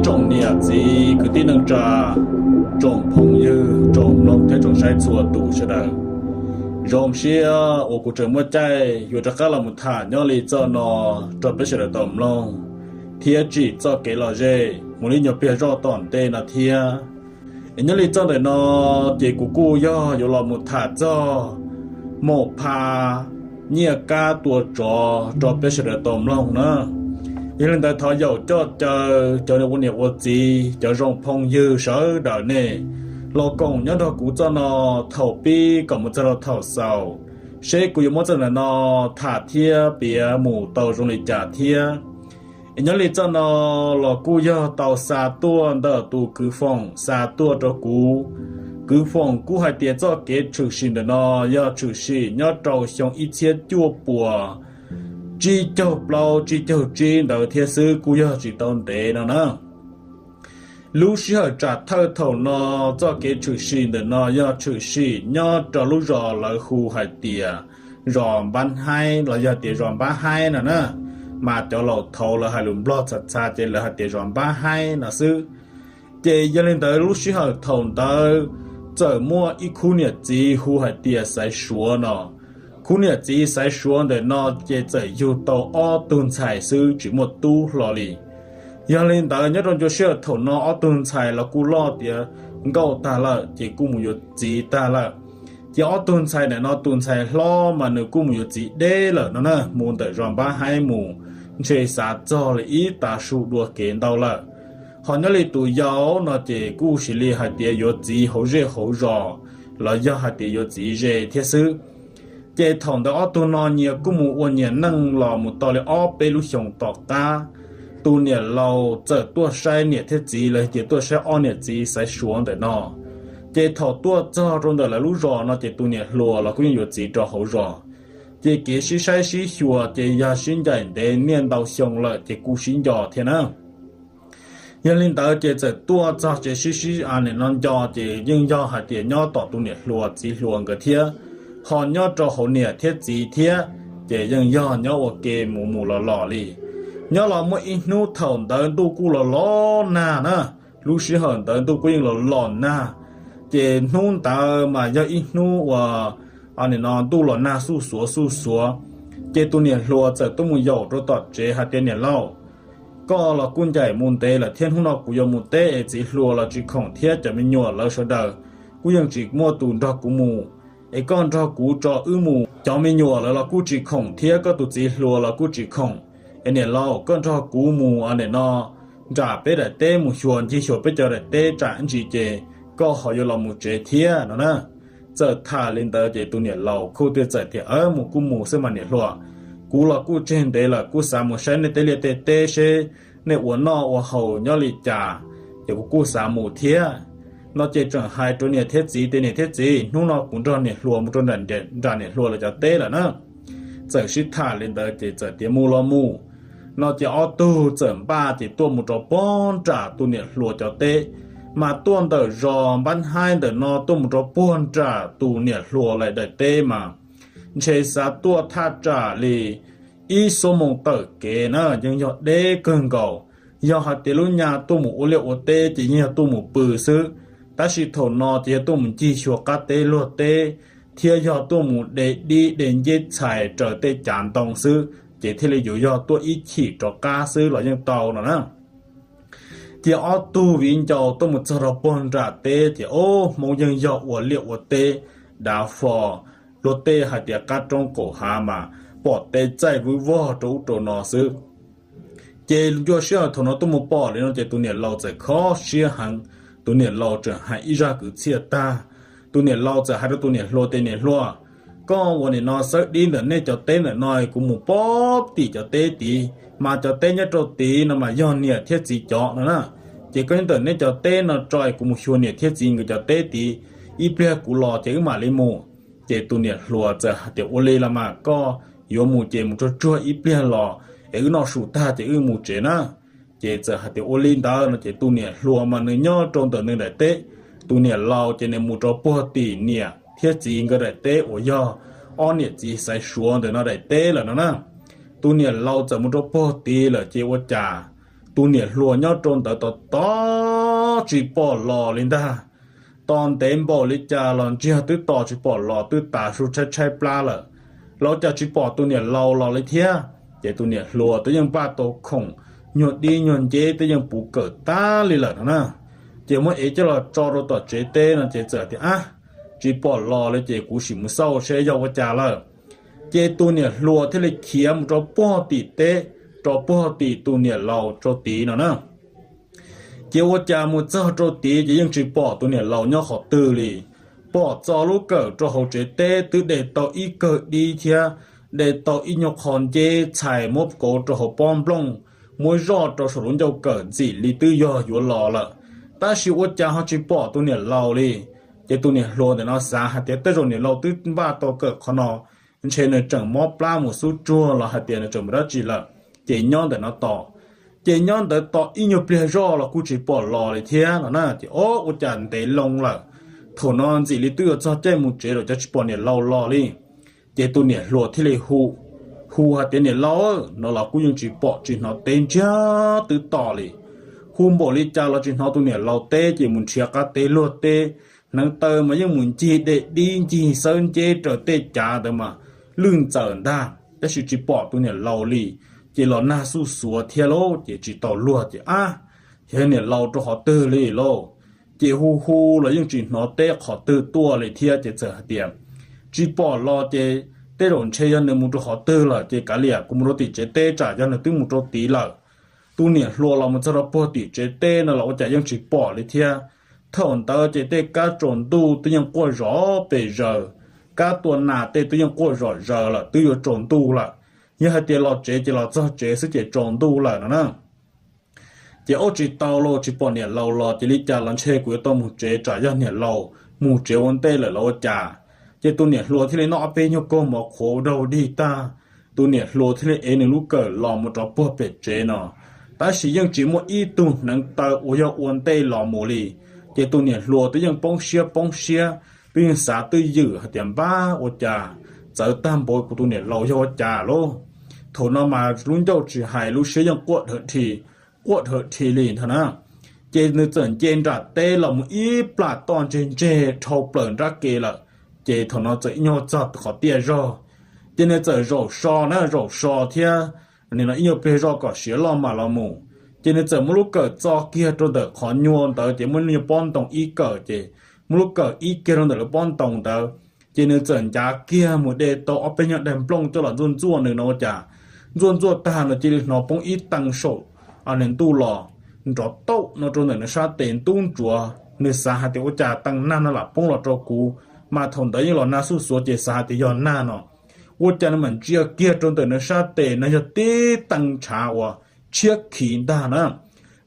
Tsoom niam txiv kwv tij neej tsa, tsoom phooj ywg, tsoom mloog thiab tsoom saib txhua tus sawv daws, zoo siab uas kuv tseem muaj caij yuav rov qab los mus tham nyob li txoj no rau peb sawv daws tau mloog thiab tsim txoj kev lom zem mus li nyuag pliag zoj tom ntej no thiab. Es nyob li txoj ntawm no ces kuv kuj yog yuav los mus tham txog maum pha nyiaj kab tua tsov rau peb sawv daws tau mloog na. Yog li ntawd thov yaum coj caw cov ua niam ua txiv, cov zoo phooj ywg sawv daws nej los koom nyob nrog kuv txoj no thaum pib kom mus txog rau thaum xaus, seb kuv yuav muab txoj ntawm no tham thiab piav mus tau zoo li cas thiab. Es nyob li txoj no los kuj yog tau xa tuaj ntawm tus kwv Foom xa tuaj rau kuv. Kwv Foom kuj hais tias txoj kev tshwm sim ntawm no yog tshwm sim nyob rau xyoo ib txhiab cuaj puas tsib caug plaub tsib caug tsib ntawd thiab xwb, kuj yog tsis tau ntev no na. Lub sij hawm tsam thawj thaum no, txoj kev tshwm sim ntawm no yog tshwm sim nyob rau lub zos lawv hu hais tias zos Npab Haib los yog tias zos Npab Haib no na, mas cov laus thaud lawv hais lus Nplog txhav txhav ces lawv hais tias zos Npab Haib no xwb. Ces yog li ntawd lub sij hawm thaum ntawd txawm muaj ib khub niam txiv hu hais tias Xaiv Suav no. Khub niam txiv Xaiv Suav ntawm no ces txawm yug tau ob tug ntxhais xwb tsis muaj tub hlo li. Yog li ntawd nyob rau ncua sij hawm thaum no ob tug ntxhais los kuj loj tiav nkauj tag lawm ces kuj mus yuav txiv tag lawm. Ces ob tug ntxhais ntawm no tus ntxhais hlob mas nws kuj mus yuav txiv deb lawm no na, mus ntawm zos Npab Haib mus ntshe xav txog li ib tav su dua kev ntau lawm. Ho nyob li tus yau no ces kuj sis li hais tias yuav txiv hauv zej hauv zos los yog hais tias yuav txiv ze thiab xwb. Ces thaum ntawd ob tug no nyias kuj mus ua nyias neej los mus tau li ob peb lub xyoos tom qab, tus niam laus txawm tuaj saib niam thiab txiv los tias tuaj saib ob niam txiv Xaiv Suav ntawm no. Ces thaum tuaj txog rau ntawm lawv lub zos no ces tus niam hluas los kuj yeej yuav txiv rau hauv zos. Ces kev sib saib sib xyuas ces yog sib ncaim ntev niaj ntau xyoo lawm ces kuj sib nco thiab na. Yog li ntawd ces txawm tuaj txog tsev sib sib a nim no nco ces yeej yog hais tias nyob tom tus niam hluas txiv hluas nkawd thiab, ho nyob rau hauv niam thiab txiv thiab, ces yeej yog nyob ua ke mus mus los los li. Nyob los muaj ib hnub thaum ntawd ntuj kuj los los nag na, lub sij hawm ntawd ntuj kuj yeej los los nag. Ces hnub ntawd mas yog ib hnub uas nim no ntuj los nag xuj xuav xuj xuav, ces tus niam hluas txawm tuaj mus yaum rau tom tsev hais tias niam laus, koj los kuj ncaim mus ntev lawm thiab hnub no kuv yuav mus teb es txiv hluas los tsis khoom thiab cov me nyuam lawv sawv daws kuj yeej tsis muaj tus nrog kuv mus, es koj nrog kuv tso wb mus. Cov me nyuam lawv los kuj tsis khoom thiab koj tus txiv hluas los kuj tsis khoom. Es niam laus, koj nrog kuv mus nim no nram peb daim teb mus xyuas ncig xyuas peb cov daim teb tsam ib ntsis ces koj ho yuav los mus tsev thiab no na. Txawm tham li ntawd ces tus niam laus kuj thiaj txawm tias, mus kuj mus xwb mas niam hluas, kuv los kuj tseg ntev lawm kuj xav mus saib nej tej liaj tej teb seb nej ua noj ua haus nyob li cas, ces kuv kuj xav mus thiab. No ces tseem hais rau niam thiab txiv tias niam thiab txiv, hnub no kuv nrog niam hluas mus rau nram niam hluas lawv cov teb lawm na. Txawm sib tham li ntawd ces txawm tias mus los mus. No ces ob tug txawm npaj ces tuaj mus rau puag nram tus niam hluas cov teb, mas tuaj ntawm zos Npab Haib ntawm no tuaj mus rau puag nram tus niam hluas lawv daim teb mas ntshe xav tuaj thaj tsam li ib xuab moos tawm kev na, yeej yog deb kawg nkaus. Yog hais tias lub nyaj tuaj mus ua liaj ua teb ces yeej yog tuaj mus pw xwb, tab sis thaum no ces yog tuaj mus ncig xyuas qab teb luag teb, thiab yog tuaj mus de dib de nceb txhais raws tej cav ntoo xwb, ces thiaj li yuav yog tuaj ib chim rov qab xwb los yeej tau no na. Ces ob tug viv ncaus tuaj mus txog rau puag nram teb ces ob hmoob yeej yog ua liaj ua teb, dav fo, luag tej hais tias qab roob qaum hav mas pom tej txaij vwb vog rau ub rau no xwb. Ces ncua sij hawm thaum no tuaj mus pom li no ces tus niam laus txawm kho siab heev. Tus niam laus tseem hais ib zaj kwv txhiaj tag, tus niam laus txawm hais rau tus niam hluas tias niam hluas, koj ua nim no xawb dib ntawm nej cov teb ntawm no, kuv mus pog tim cov teb tid, mas cov teb nyob rau tid no mas yog niam thiab txiv cov no na. Ces koj nyob ntawm nej cov teb no tso es kuv mus xyuas niam thiab txiv nkawd cov teb tid, ib pliag kuv los ces wb mam li mus. Ces tus niam hluas txawm hais tias ua li los mas koj yuav mus ces mus tsuag tsuag ib pliag los es wb noj su tag ces wb mus tsev na. Ces txawm hais tias ua li ntawd no ces tus niam hluas mas nws nyob rau ntawm nws daim teb, tus niam laus ces nws mus rau puag tim niam thiab txiv nkawd daim teb uas yog ob niam txiv Xaiv Suav ntawm no daim teb lawm no na. Tus niam laus txawm mus rau puag tid lawm ces ua cas tus niam hluas nyob rau ntawd tos tos tsis pom los li ntag. Tos ntev npaum li cas los ntsiag twb tos tsis pom los, twb tas su tshaib tshaib plab lawm. Los cas tsis pom tus niam laus los li thiab. Ces tus niam hluas twb yeej npaj tau khoom, nyuag dib nyuag nceb twb yeej puv kawm tag li lawm no na. Ces muab ev coj los tso rau tom tsev teb no ces txawm tias, Ab, tsis pom los li ces kuv sim mus xauj seb yog ua cas lawm. Ces tus niam hluas thiaj li khiav mus rau puag tim teb, rau puag tim tus niam laus rau tid no na. Ces ua cas mus txog rau tid ces yeej tsis pom tus niam laus nyob qhov twg li. Pom txo lub kawm rau hauv tsev teb twb de tau ib kawg dib thiab de tau ib nyuag qho nceb txhais muab kauv rau hauv pob nplooj, muab zoj rau saum lub ncauj kawm ntxim li twb yog yuav los lawm. Tab sis ua cas ho tsis pom tus niam laus li. Ces tus niam hluas ntawm no xav hais tias tej zaum niam laus twb npaj tau kawm qhov no, ntshe nws tseem mob plab mus xub tsuag los hais tias nws tseem mus dab tsi lawm, ces nyob ntawm no tos. Ces nyob ntawd tos ib nyuag pliag zoj los kuj tsis pom los li thiab no na. Ces o, ua cas ntev loo lawm, thaum no ntxim li twb yuav txog caij mus tsev lawm cas tsis pom niam laus los li. Ces tus niam hluas thiaj li hu, hu hais tias, Niam laus, no los kuj yeej tsis pom tsis hnov teb ntsiag twb to li. Hu npaum li cas los tsis hnov tus niam laus teb, ces mus nrhiav qab teb luag teb, hneev taw mas yeej mus ncig de dib ncig xawb nceb raws tej cav ntawd mas lwj ntxawm ntag, tab sis tsis pom tus niam laus li. Ces los nag xuj xuav thiab lauj, ces tsis tau luag ces ab, yog niam laus rau qhov twg li lauj. Ces hu hu los yeej tsis hnov teb qhov twg tuaj li thiab ces txawm hais tias, Tsis pom los ces tej zaum ntshe yog nws mus rau qhov twg lawm, ces kav liam kuv mus rau tim tsev teb tsam yog nws twb mus rau tid lawm. Tus niam hluas los mus txog rau puag tim tsev teb no los ua cas yeej tsis pom li thiab. Thaum ntawd ces tej kab tsaus ntuj twb yeej quaj zom pes zaws, kab tua nas tej twb yeej quaj zom zaws lawm, twb yuav tsaus ntuj lawm. Yog hais tias los tsev ces los txog tsev xwb ces tsaus ntuj lawm no na. Ces ob tsis tau los tsis pom niam laus los ces li cas los ntshe kuv yuav tau mus tsev tsam yog niam laus mus tsev ua ntej lawm los ua cas. Ces tus niam hluas thiaj li noj ob peb nyuag kaug mov qhuav ua daug dig tag, tus niam hluas thiaj li ev nws lub kawm los mus rau puag pem tsev no. Tab sis yeej tsis muaj ib tug hneev taw uas yog ua ntej los mus li. Ces tus niam hluas twb yeej poob siab poob siab, twb yeej xav twj ywm hais tias, Npab, ua cas txawv tag npaum kuv tus niam laus yog ua cas lauj? Thaum no mas lub ncauj tsis hais lub siab yeej quaj dhawv dhi, quaj dhawv dhi li ntag na. Ces nws txawm nce nram teb los mus ib plam toj ntseg ntseg dhau plaws nrab ke lawm. Ces thaum no txawm ib nyuag txog qhov tiaj zog, ces nws txawm zaum so na, zaum so thiab nim no ib nyuag pliag zoj kom siav loj mam los mus. Ces nws txawm muab lub kawm txo kiag rau ntawm qhov nyuag ntawd ces muaj nyuag pob ntoo ib kawm ces muab lub kawm ib kiag rau ntawm lub pob ntoo ntawd. Ces nws txawm ncav kiag mus de tau ob peb nyuag daim nplooj coj los ntxuaj ntxuaj nws no ua cas ntxuaj ntxuaj tag no cia li hnov poob ib tee saum nws ntuj los nrov tauj no rau ntawm nws sab tes ntub ntsuav. Nws xav hais tias ua cas tee nag no lam poob los rau kuv, mas thaum ntawd yeej los nag xuj xuav ces xav hais tias yog nag no. Ua cas nws mam ntsia kiag rau ntawm nws sab tes no yog tib tee ntshav uas tshiab khiv ntag na.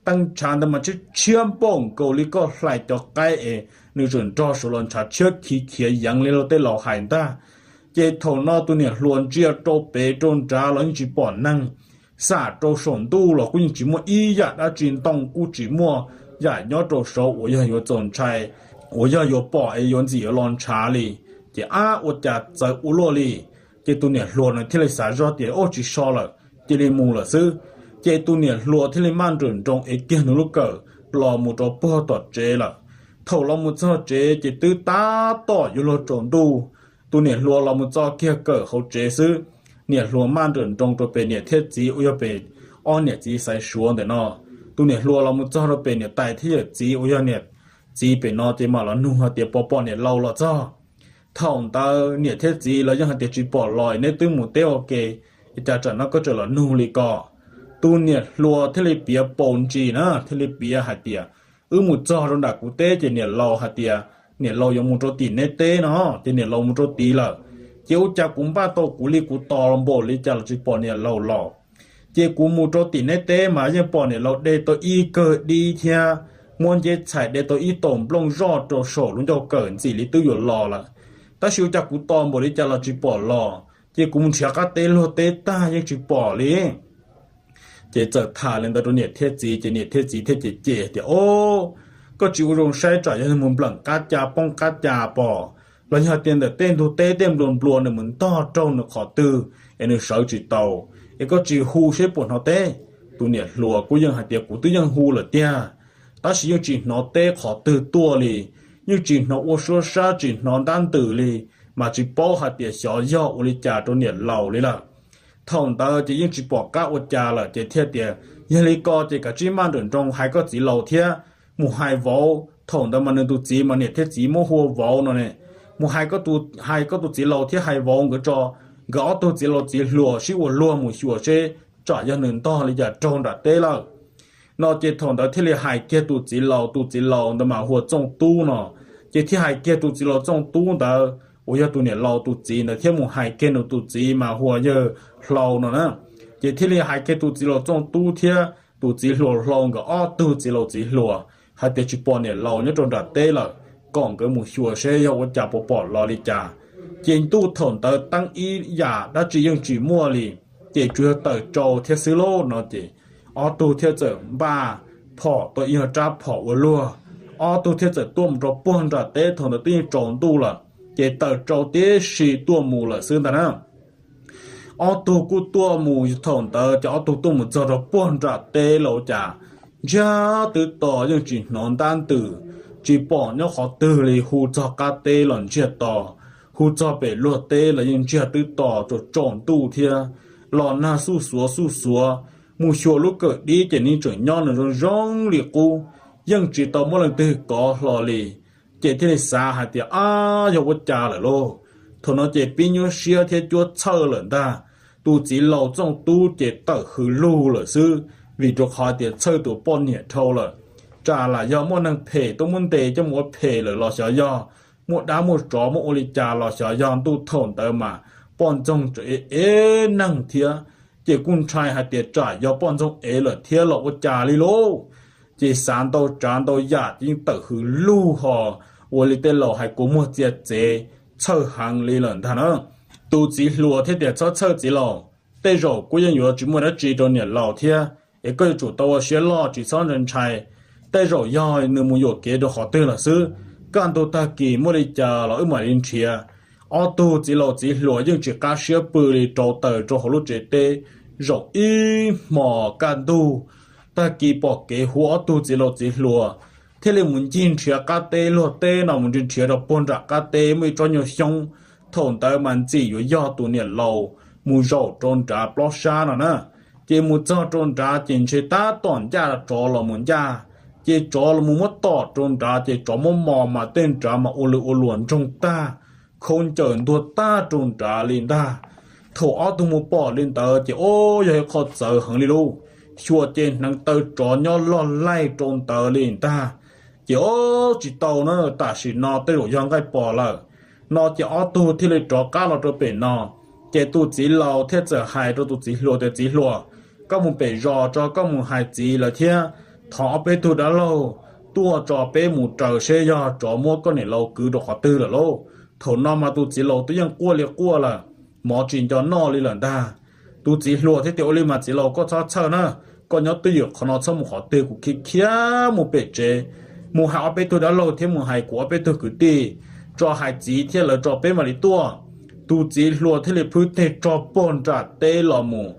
Tee ntshav ntawd mas tshiab tshiab npaum nkaus li koj hlais cov qaib es nws tseem nrog saud los ntshav tshiab khiv khiav yeev li luag tej laus hais ntag. Ces thaum no tus niam hluas ntsia rau pem rau nrad los yeej tsis pom neeg, xam rau saum ntuj los kuj yeej tsis muaj ib yam dab tsi ntoo, kuj tsis muaj yam nyob rau saud uas yog yuav txaus ntshai, uas yog yuav pom es yuav ntxim yuav los ntshav li. Ces ab, ua cas txawv ua luaj li. Ces tus niam hluas nws thiaj li xav zoj tias, Ub, tsis so lawm, cia li mus lawm xwb. Ces tus niam hluas thiaj li maj nrawm nroos es kiag nws lub kawm los mus rau puag tom tsev lawm. Thaum los mus txog tsev ces twb tab tom yuav luag tsaus ntuj. Tus niam hluas los mus txo kiag kawm hauv tsev xwb, niam hluas maj nrawm nroos rau pem niam thiab txiv uas yog pem ob niam txiv xaiv suav ntawm no. Tus niam hluas los mus txog rau pem niam tais thiab yawm txiv uas yog niam txiv pem no ces mam los nug hais tias, Puas pom niam laus los txog? Thaum ntawd niam thiab txiv los yeej hais tias, Tsis pom los, neb twb mus teb ua ke, cas tsam no koj tseem los nug li ko? Tus niam hluas thiaj li piav paus ntsis na, thiaj li piav hais tias, Wb mus txog rau nram kuv teb ces niam laus hais tias niam laus yuav mus rau tim neb teb no, ces niam laus mus rau tid lawm. Ces ua cas kuv npaj tau kuv li kuv tos npaum li cas los tsis pom niam laus los. Ces kuv mus rau tim neb teb mas yeej pom niam laus de tau ib kawg dib thiab muab nceb txhais de tau ib taus nplooj zoj rau saum lub ncauj kawm ntxim li twb yuav los lawm. Tab sis ua cas kuv tos npaum li cas los tsis pom los, ces kuv mus nrhiav qab teb luag teb tag yeej tsis pom li. Ces txawm tham li ntawd rau niam thiab txiv, ces niam thiab txiv thiaj cem cem tias, Ob, koj tsis ua zoo saib tsam yog mus npleem qab ca poob qab ca pom, los yog tias ntawm tej ntug teb tej nplua nplua nws mus ntog raug nws qhov twg es nws sawv tsis tau, es koj tsis hu seb puas hnov teb. tus niam hluas kuj yeej hais tias kuv twb yeej hu lawm tiag, tab sis yeej tsis hnov teb qhov twg tuaj li, yeej tsis hnov ua suab sab tsis hnov ntab ntws li, mas tsis paub hais tias xyov yog ua li cas rau niam laus li lawm. Thaum ntawd ces yeej tsis pom qab ua cas lawm ces thiaj tias, yog li ko ces kav tsij maj nrawm nroos hais koj txiv laus thiab mus hais vauv. Thaum ntawd mas nws tus txiv mas niam thiab txiv muab hu ua vauv no ne, mus hais koj tus, hais koj tus txiv laus thiab hais vauv nkawd tso, nkawd ob tug txiv laus txiv hluas sib ua luag mus xyuas seb tsam yog nws ntog li cas raug nram teb lawm no. Ces thaum ntawd thiaj li hais kiag tus txiv laus, tus txiv laus ntawd mas hu ua Txooj Tub no, ces thiaj hais kiag tus txiv laus Txooj Tub ntawd uas yog tus niam laus tus txiv ntawd thiab mus hais kiag nws tus txiv mas hu ua yawg Hlau no na. Ces thiaj li hais kiag tus txiv laus Txooj Tub thiab tus txiv hluas Hlau nkawd ob tug txiv laus txiv hluas hais tias tsis pom niam laus nyob rau nram teb lawm, kom nkawd mus xyuas seb yog ua cas puas pom los li cas. Ces ntuj thaum ntawd teeb ib yam dab tsi yeej tsis muaj li, ces tsuas yog tawm tsau thiab xwb lauj no ces ob tug thiaj txawm npaj phom tau ib nyuag rab phom ua luag, ob tug thiaj txawm tuaj mus rau puag nram teb. Thaum ntawd twb yeej tsaus ntuj lawm, ces tawm tsau tib si tuaj mus lawm xwb ntag na. Ob tug kuj tuaj mus, thaum ntawd ces ob tug tuaj mus txog rau puag nram teb los ua cas ntsiag twb to, yeej tsis hnov ntab ntws, tsis pom nyob qhov twg li. Hu txog qab teb los ntsiag to, hu txog pem luag teb los yeej ntsiag twb to, tsaus tsaus ntuj thiab los nag xuj xuav xuj xuav. Mus xyuas lub kawm dib ces nws tseem nyob nws zoo zoo li qub, yeej tsis tau muaj leej twg kov hlo li. Ces thiaj li xav hais tias, ab, yog ua cas lawm lauj? Thaum no ces pib nyuaj siab thiab cuab txhawj lawm ntag. Tus txiv laus Txooj Tub ces tawm hws lug lawm xwb, vim rau qhov tias txhawj tus poj niam dhau lawm, tsam lam yog muaj neeg phem tuaj muab ntes coj mus ua phem lawm los xyov yog, muaj dab muaj tsov muab ua li cas los xyov yog. Ntuj thaum ntawd mas poj ntxoog tseem ev ev neeg thiab, ces kuj ntshai hais tias tsam yog poj ntxoog ev lawm thiab los ua cas li lauj. Ces xav ntau tsav ntau yam ces yeej tawm hws lug ho, ua li tej laus hais kua muag txia txev, txhawj heev li lawm ntag na. Tus txiv hluas thiaj tias, txhob txhawj txiv laus, tej zaum kuj yeej yuav tsis muaj dab tsi rau niam laus thiab, es koj yuav tsum tau ua siab loj tsis txhob ntshai ntshai. Tej zaum yog nws mus yuam kev rau qhov twg lawm xwb, kaj ntug tag kis muaj li cas los wb mam li nrhiav. Ob tug txiv laus txiv hluas yeej tsis qab siab pw li, rauv taws rau hauv lub tsev teb zaum ib hmos kaj ntug. Tag kis pom kev hu ob tug txiv laus txiv hluas thiaj li mus ncig nrhiav qab teb luag teb no, mus nrhiav nrhiav rau puag nram qab teb muaj ib tsob nyuag xyoob, thaum ntawd mas ntxim yuav yog tus niam laus mus zaum rau nrad plob sab no na. Ces mus txog rau nrad ces ntshe tab tom ncaj tsov los mus ncaj, ces tsov los mus muab tom rau nrad ces tsov muab mos mas tej nrad mas ua lwj ua luam ntsoog tag, khaub ncaws ntuag tag rau nrad li ntag. Thaum ob tug mus pom li ntawd ces, o, yog ib qho txawv heev li lauj, xyuas ces hneev taw tsov nyob loj laij rau ntawd li ntag. Ces, o, tsis tau na, tam sim no tej zaum yog nqaij pos lawm no, ces ob tug thiaj li rov qab los rau pem no. Ces tus txiv laus thiaj txawm hais rau tus txiv hluas tias, txiv hluas, koj mus pem zos tso, koj mus hais txiv lawv thiab thov ob peb tug dab laug tuaj tso peb mus raws seb yog tsov muab koj niam laus kwv rau qhov twg lawm lauj. Thaum no mas tus txiv laus twb yeej quaj li quaj lawm, mov tsis nco noj li lawm ntag. Tus txiv hluas thiaj tias, ua li mas txiv laus koj txhob txhawj na, koj nyob twj ywm qhov no txhob mus qhov twg, kuv khiav khiav mus pem tsev, mus hais ob peb tug dab laug thiab mus hais kuv ob peb tug kwv tij, tso hais txiv thiab lawv tso peb mam li tuaj. Tus txiv hluas thiaj li phwb teg tso puag nram teb los mus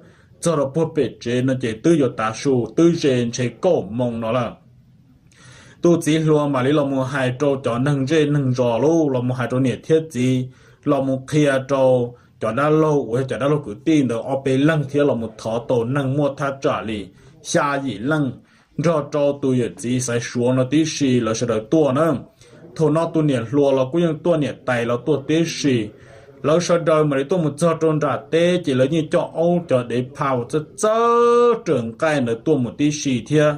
txog rau puag pem tsev no ces twb yuav tav su twb ze ntshe kaum moos no lawm. Tus txiv hluas mam li los mus hais rau cov neeg zej neeg zos lauj, los mus hais rau niam thiab txiv, los mus qhia rau cov dab laug uas yog cov dab laug kwv tij ntawd ob peb leeg thiab los mus thov tau neeg muaj thaj tsam li xya yim leej, nrog rau tus yawm txiv Xaiv Suav no tib si lawv sawv daws tuaj na. Thaum no tus niam hluas los kuj yeej tuaj, niam tais los tuaj tib si. Lawv sawv daws mam li tuaj mus txog rau nram teb ces lawv yeej coj aub cov dev pha uas txawj txawj raws nqaij ntawd tuaj mus tib si thiab.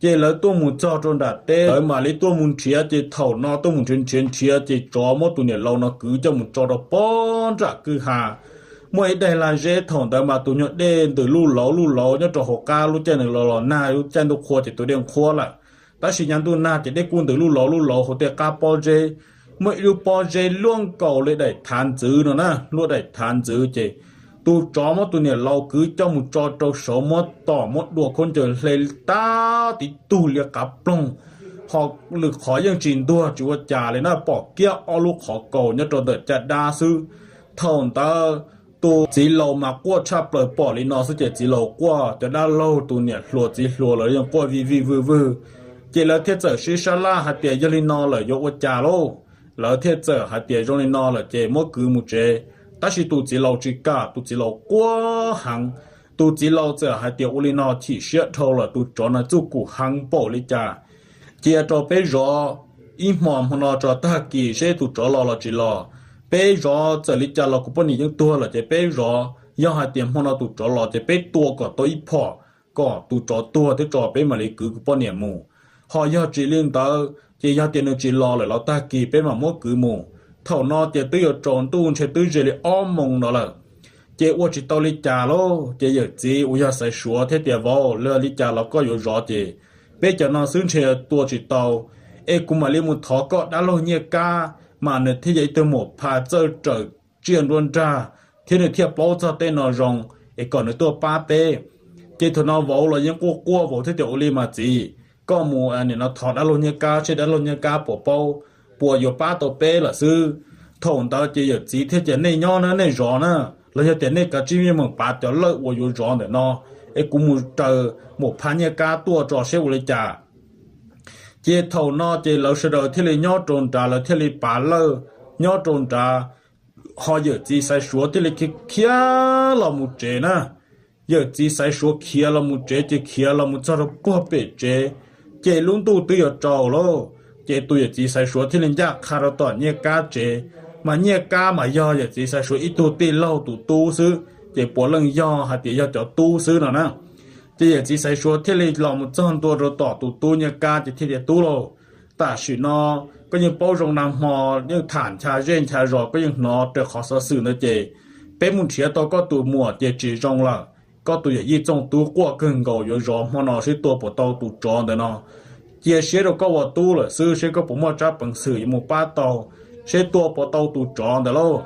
Ces lawv tuaj mus txog rau nram teb, lawv mam li tuaj mus nrhiav, ces thaum no tuaj mus nrhiav nrhiav nrhiav ces tsov muab tus niam laus no kwv coj mus tso rau puag nram kwj ha. Muaj ib daim lag zeb, thaum ntawd mas tus nyuag dej ntws luj lauv luj lauv nyob rau hauv qab, lub caij nws los los nag, lub caij ntuj qhua ces tus dej nqhuab lawm. Tab sis yav ntuj nag ces dej kuj ntws luj lauv luj lauv hauv tej qab pob zeb. Muaj ib lub pob zeb luaj nkaus li daim thav ntxwv no na, luaj daim thav ntxwv ces tus tsov muab tus niam laus kwv coj mus tso rau saud, muab tom muab dua khaub ncaws hle tag tib tug li qav ploog, ho lwm qhov yeej tsis ntuag tsis ua cas li na, pom kiag ob lub qhov kaus nyob rau ntawm caj dab xwb. Thaum ntawd Tus txiv laus mas quaj tshaj plaws, pom li no xwb ces txiv laus quaj, cov dab laug tus niam hluas txiv hluas lawv yeej quaj vij vij vwj vwg. Ces lawv thiaj txawm sib sab laj hais tias yog li no lawm yuav ua cas lauj. Lawv thiaj txawm hais tias zoo li no lawm ces muab kwv mus tsev. Tab sis tus txiv laus tsis kam, tus txiv laus quaj heev. Tus txiv laus txawm hais tias ua li no chim siab dhau lawm, tus tsov no txuj kum heev npaum li cas, cia rau peb zov ib hmos hmo no tso, tag kis seb tus tsov los los tsis los. Peb zov txawm li cas los kuv poj niam yeej tuag lawm ces peb zov, yog hais tias hmo no tus tsov los ces peb tua kom tau ib phom, kom tus tsov tuag thiab tso peb mam li kwv kuv poj niam mus. Ho yog tsis li ntawd ces yog tias nws tsis los lawm los tag kis peb mam muab kwv mus. Thaum no ces twb yuav tsaus ntuj, ntshe twb ze li ob moos no lawm. Ces ua tsis tau li cas lauj, ces yawm txiv uas yog Xaiv Suav thiaj tias vauv, li cas los koj yuav zov ces peb cov no xwb ntshe tua tsis tau, es kuv mam li mus thov koj dab laug Nyiaj Kab, mas nws thiaj yog ib tug maum pha txawj raws tsiaj nruab nrag, thiab nws thiaj paub txog tej no zoo, es kom nws tuaj pab peb. Ces thaum no vauv los yeej quaj quaj, vauv thiaj tias ua li mas txiv, koj mus nim no thov dab laug Nyiaj Kab seb dab laug Nyiaj Kab puas paub, puas yuav pab tau peb lawm xwb. Thaum ntawd ces yawm txiv thiaj tias nej nyob na, nej zov na, los yog tias nej kav tsij mus pav cov lawj uas yuav zov ntawm no, es kuv mus raws maum pha Nyiaj Kab tuaj tso seb ua li cas. Ces thaum no ces lawv sawv daws thiaj li nyob rau nrad, lawv thiaj li pav lawj nyob rau nrad, ho yawm txiv Xaiv Suav thiaj li khiav los mus tsev na. Yawm txiv Xaiv Suav khiav los mus tsev ces khiav los mus txog rau puag pem tsev, ces lub ntuj twb yuav tsaus lauj. Ces tus yawm txiv Xaiv Suav thiaj li ncaj qha rau tom Nyiaj Kab tsev, mas Nyiaj Kab mas yog yawm txiv Xaiv Suav ib tug tij laug tus tub xwb, ces puav leej yog hais tias yog cov tub xwb no na. Ces yawm txiv Xaiv Suav thiaj li los mus txog ntua rau tom tus tub Nyiaj Kab ces thiaj tias tub lauj, tam sim no koj yeej paub zoo nag hmo, yeej tham ncha zej ncha zos, koj yeej hnov raws qhov xov xwm ntawd ces peb mus nrhiav tau koj tus muam ces tsis zoo lawm. Koj tus yawm yij Txooj Tub quaj kawg nkaus yuav zov hmo no seb tua puas tau tus tsov ntawd no. Cia siab rau koj ua tub lawm xwb, seb koj puas muaj tsab peev xwm yuav mus pab tau, seb tua puas tau tus tsov ntawd lauj.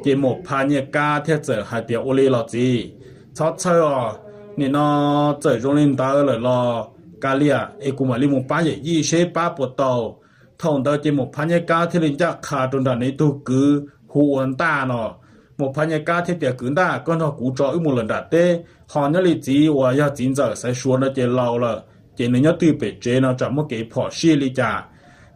Ces maum pha Nyiaj Kab thiaj txawm hais tias ua li los txiv, txhob txhawj os, nim no txawm zoo li ntawd lawm los kav liam es kuv mam li mus pab yawm yij seb pab puas tau. Thaum ntawd ces maum pha Nyiaj Kab thiaj li ncaj qha rau nram nws ib tug kwv hu ua Ntaj no. Maum pha Nyiaj Kab thiaj tias kwv Ntaj, koj nrog kuv tso wb mus lawm nram teb, ho nyob li txiv uas yog txiv ntxawm Xaiv Suav no ces laus lawm, ces nws nyob twj pem tsev no tsam muaj kev phom sij li cas.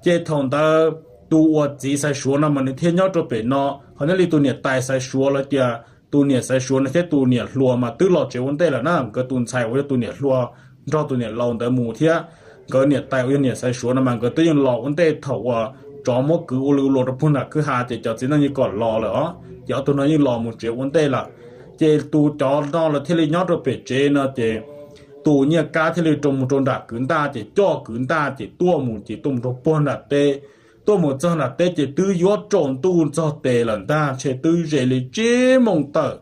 Ces thaum ntawd tus uas txiv Xaiv Suav no mas nws thiaj nyob rau pem no, ho nyob li tus niam tais Xaiv Suav los tias tus niam Xaiv Suav no thiab tus niam hluas mas twb los tsev ua ntej lawm na, nkawd tus ntxhais uas yog tus niam hluas nrog tus niam laus ntawd mus thiab nkawd niam tais uas yog niam Xaiv Suav no mas nkawd twb yeej los ua ntej thaum uas tsov muab kwv ua lwj ua luam rau puag nram kwj ha ces cov txiv neej yeej kom los lawm os, ces ob tug no yeej los mus tsev ua ntej lawm. Ces tus cov no lawv thiaj li nyob rau pem tsev no ces tus Nyiaj Kab thiaj li rau mus rau nram kwv Ntaj ces coj kwv Ntaj ces tuaj mus ces tuaj mus rau puag nram teb. Tuaj mus txog nram teb ces twb yuav tsaus ntuj txog tes lawm ntag, ntshe twb ze li tsib moos tawm.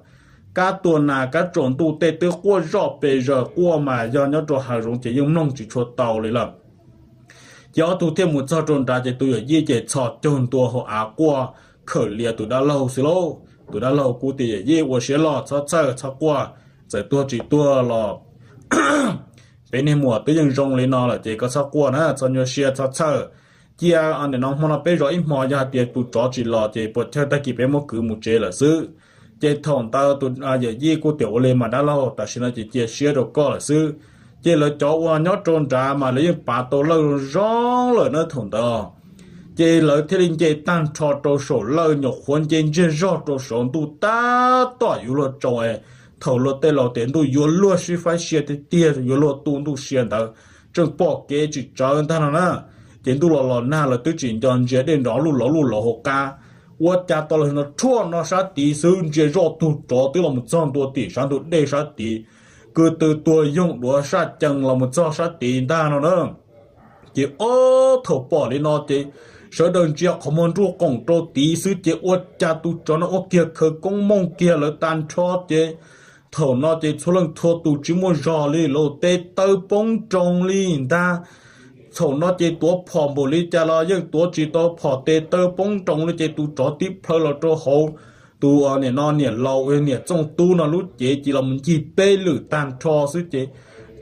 Kab tuag nas kab tsaus ntuj tej twb quaj zoj pes zaws, quaj mas yog nyob rau hav zoov ces yeej mloog tsis tshua tau li lawm. Ces ob tug thiaj mus txog rau nrad ces tus yawm yij ces txhos caug ntua hauv av quaj khawm lias tus dab laug xwb lauj. Tus dab laug kuj tias yawm yij ua siab loj, txhob txhawj txhob quaj, txawm tuag tsis tuag los peb niag muam twb yeej zoo li no lawm ces koj txhob quaj na, txhob nyuaj siab txhob txhawj. Cia nim no hmo no peb zov ib hmo, yog hais tias tus tsov tsis los ces puas chawj tag kis peb muab kwv mus tsev lawm xwb. Ces thaum ntawd tus yawm yij kuj tias ua li mas dab laug, tam sim no ces cia siab rau koj lawm xwb. Ces lawv cov uas nyob rau nrad mas lawv yeej pav tau lawj zoo lawm na thaum ntawd. Ces lawv thiaj li nce tag nrho rau saum lawj, nyuam qhuav nce ntsiag zog rau saud ntuj tab tom yuav luag tsaus. Thaum luag tej laus tias ntuj yuav luag sib faib sia tiag tiag, yuav luag tu ntuj sia ntawd, tseem pom kev tsis tsawv ntag no na. Ces ntuj los los nag, lawv twb tsis nco ntsia dej nrov luj lauv luj lauv hauv qab. Ua cas tau los no rhuaj no sab tid xwb ntsia zoj tug tsov twb los mus txog ntua tim sab ntug dej sab tid, kwv tw tuag yoog duav saj cees los mus txog sab tid ntag no na. Ces ob thaum pom li no ces sawv daws ntsia qhov muag nruj qoom rau tid xwb ces ua cas tus tsov no ua kiag khawv koob mooj kiag lawv tag nrho ces thaum no ces txhua leej txhua tus tsis muaj zog li, lawv tes taw poob nroo li ntag. Thaum no ces tuav phom npaum li cas los yeej tuav tsis tau phom, tes taw poob nroo li ces tus tsov tib plhaw los rau hauv tus nim no niam laus niam Txooj Tub no lub cev ces los mus ncig peb lwm tag nrho xwb ces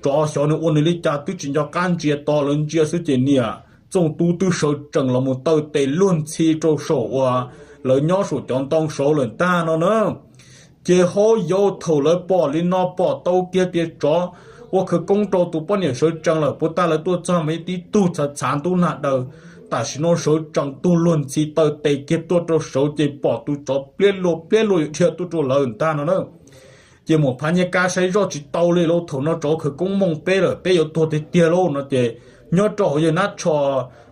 tsov xyov nws ua nws li cas twb tsis nco qab ntsia to, lawv ntsia xwb ces niam Txooj Tub twb sawv tsees los mus taw tes luag ntxhi rau saum uas lawv nyob saum cov ntoo saud lawm ntag no na. Ces hauv yau thaum lawv pom li no pom tau kiag tias tsov ua khawv koob rau tus poj niam sawv tsees lawm puas tag, lawv tuaj txog mas yeej tib tug txhav txhav ntub nag daws. Tam sim no sawv tsees tug luag ntxhi taw tes kiag tuaj rau saud ces pom tus tsov pliab luag pliab luag yuav dhia tuaj rau lawv ntag no na. Ces Maum Phab Nyiaj Kab saib zoj tsis tau li lauj, thaum no tsov khawv koob mooj peb lawm, peb yuav tuag tiag tiag lauj no ces nyob rau hauv yawg hnab tsho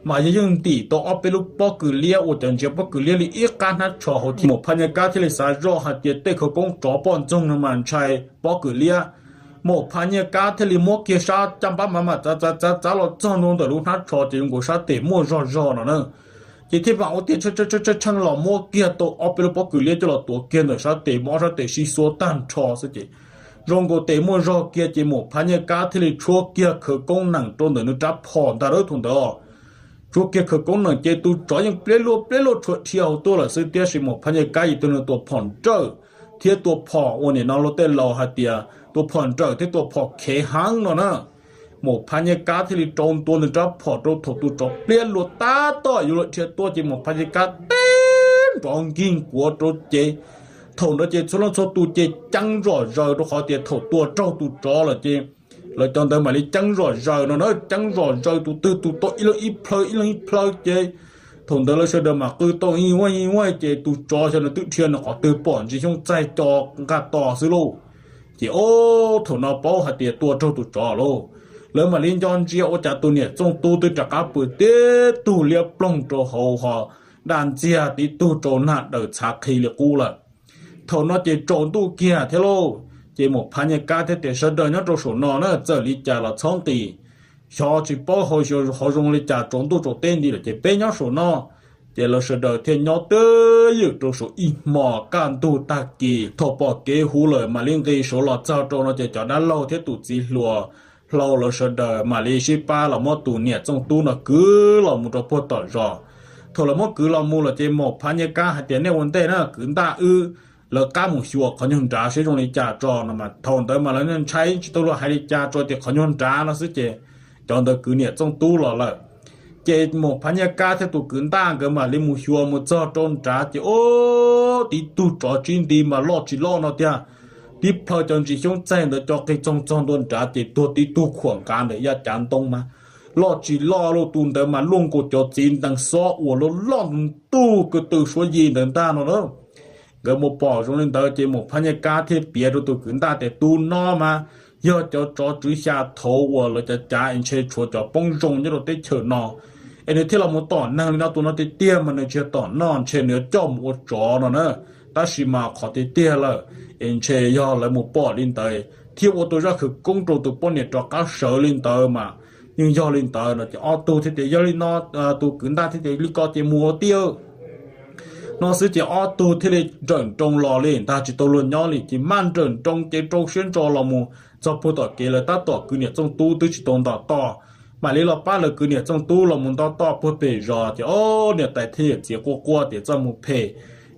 mas yawg yeej ntim tau ob peb lub pob kws liab uas cov ntsiav pob kws liab li ib qab hnab tsho hauv thiab. Maum Phab Nyiaj Kab thiaj li xav zoj hais tias tej khawv koob tsov poj ntxoog no mas ntshai pob kws liab. Maum Phab Nyiaj Kab thiaj li muab kiag sab caj npab mas mas txav txav txav txav los txog ntua ntawm lub hnab tsho ces zoo nkaus sab tes muaj zog zog no na. Ces thiaj mam ua tiag tsheej los muab kiag tau ob peb lub pob kws liab coj los tuav kiag ntawm sab tes, muab ob sab tes sib xuav tag nrho xwb ces zoo nkaus tes muaj zog kiag ces Maum Phab Nyiaj Kab thiaj li tshuab kiag khawv koob nees rau ntawm nws rab phom ntag lawm thaum ntawd os. Tshuab kiag khawv koob nees ces tus tsov yeej pliab luaj pliab luaj tshuav dhia hauv tuaj lawm xwb, tiam sis Maum Phab Nyiaj Kab yog ib tug neeg tua phom nrawm thiab tua phom uas nim no luag tej laus hais tias tua phom nrawm thiab tua phom khev heev no na. Maum Phab Nyiaj Kab thiaj li rau ntua nws rab phom rau thaum tus tsov pliab luag tab tom yuav luag dhia tuaj ces Maum Phab Nyiaj Kab teb nrov nkig nkuav rau ces thaum ntawd ces txhua leej txhua tus ces ceeb zom zaws rau qhov tias thaum tua raug tus tsov lawm ces lawv cov ntawd mam li ceeb zom zaws no na, ceeb zom zaws tus twg tus tau ib leeg ib plhaw ib leeg ib plhaw ces thaum ntawd lawv sawv daws mam qw tau ib vaj ib vaj ces tus tsov xyov nws twb dhia nws qhov twg pom ntsis xyoob txaig co nqa tos xwb lauj. Ces o, thaum no paub hais tias tua raug tus tsov lauj. Lawv mam li nco ntsia ua cas tus niam Txooj Tub twb rov qab pw tib tug liab ploog rau hauv ho daj ntxiag tib tug rau nag daws txhav qhi li qub lawm. Thaum no ces tsaus ntuj kiag thiab lauj, ces Maum Phab Nyiaj Kab thiaj tias sawv daws nyob rau saum no na, txawm li cas los txhob nqis, xyov tsis paub hauv zoo li cas tsaus ntuj tsaus teb nti lawm ces peb nyob saum no. Ces lawv sawv daws thiaj nyob twj ywm rau saum ib hmos kaj ntug tag kis, thaum pom kev huv lawm mam li nqis saud los txog rau no ces cov dab laug thiab tus txiv hluas hlau lawv sawv daws mam li sib pab los muab tus niam Txooj Tub no kwv los mus rau puag tom zos. Thaum lawv muab kwv los mus lawm ces Maum Phab Nyiaj Kab hais tias nej ua ntej na, kwv ntaj wb lawv qab mus xyuas qhov nyuag nrad seb zoo li cas tso no mas thaum ntawd mas lawv ntshai tsis tau luag hais li cas tso tias qhov nyuag nrad no xwb ces cov ntawd kwv niam Txooj Tub los lawm. Ces Maum Phab Nyiaj Kab thiab tus kwv ntaj nkawd mam li mus xyuas mus txog rau nrad ces o, tib tug tsov tsib nti mas loj tsis loj no tiag, tib plhaw cov ntsis xyoob txaig ntawd co qig txoog txog ntua nrad ces tuag tib tug khuam nqa ntawm yaj cav ntoo mas loj tsis loj lauj, tus ntawd mas luaj nkaus cov txiv ntees xob uas loj loj ntuj ko tw suab yi ntawd ntag no na. Nkawd mus pom zoo li ntawd ces Maum Phab Nyiaj Kab thiaj piav rau tus kwv ntaj tias tus no mas yog cov tsov tswv xya thaud uas lawv cav cav es ntshe tshuav cov poob zoo nyob rau teb chaws no es nws thiaj los mus tom neeg li no, tus no tiag tiag mas nws tsis yog tom noj, ntshe nws yuav coj mus ua tsov no na. Tab sis mas qhov tiag tiag lawm es ntshe yog lawv mus pom li ntawd thiab ua tau zaj khawv koob rau tus poj niam rov qab sawv li ntawd mas yeej yog li ntawd no ces ob tug thiaj tias yog li no, tus kwv ntaj thiaj tias li ko ces mus ua tij no xwb ces ob tug thiaj li nrawm nroos los li ntag, tsis tau luag nyob li ces maj nrawm nroos ces rau siab ntso los mus txog puag tom kev lawv tab tom kwv niam Txooj Tub twb tsis tau nto toj, mam li los pab lawv kwv niam Txooj Tub los mus nto toj puag pem zos ces o, niam tais thiab yawm txiv quaj quaj tias txoj mus phem,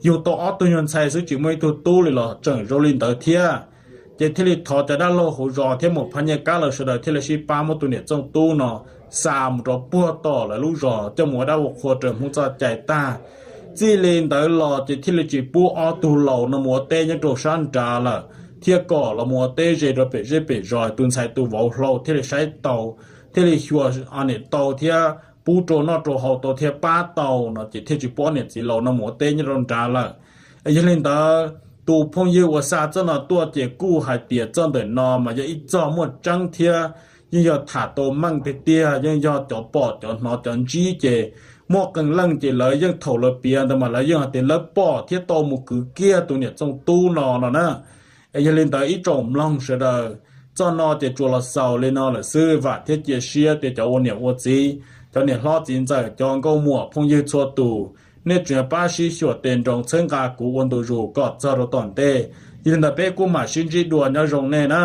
yug tau ob tug nyuag ntxhais xwb tsis muaj ib tug tub li los tseem zoo li ntawd thiab. Ces thiaj li thov cov dab laug hauv zos thiab Maum Phab Nyiaj Kab lawv sawv daws thiaj li sib pab muab tus niam Txooj Tub no xa mus rau puag tom lawv lub zos coj mus ua dab ua qhua raws Hmoob txoj cai tag. Txij li ntawd los ces thiaj li tsis pub ob tug laus no mus ua teb nyob rau sab nrad lawm, thiaj kom los mus ua teb ze rau pem zej pem zos, tus ntxhais tus vauv hlau thiaj li saib tau, thiaj li xyuas niam tau thiab pub rau noj rau haus tau thiab pab tau no ces thiaj tsis pub ob niam txiv laus no mus ua teb nyob rau nrad lawm. Yog li ntawd, tus phooj ywg uas xa txoj no tuaj ces kuj hais tias txoj ntawm no mas yog ib txoj muaj tseeb thiab yeej yog tham tau meej tiag tiag, yeej yog cov pom cov hnov cov ntsib ces muaj qee leej ces lawv yeej thaum lawv piav ntawd mas lawv yeej hais tias lawv pom thiab tau mus kwv kiag tus niam Txooj Tub no no na. Es yog li ntawd ib tsoom mloog sawv daws, txoj no ces tsuas los xaus li no lawm xwb, vam thiab cia siab tias cov ua niam ua txiv, cov niam hlob txiv ntxawm, cov nkauj muam phooj ywg txhua tus, nej tseem pab sib xyuas tes nroos txhawb nqa kuv ua ntu zus kom txog rau tom ntej. Yog li ntawd peb kuj mam sib ntsib dua, nyob zoo nej na.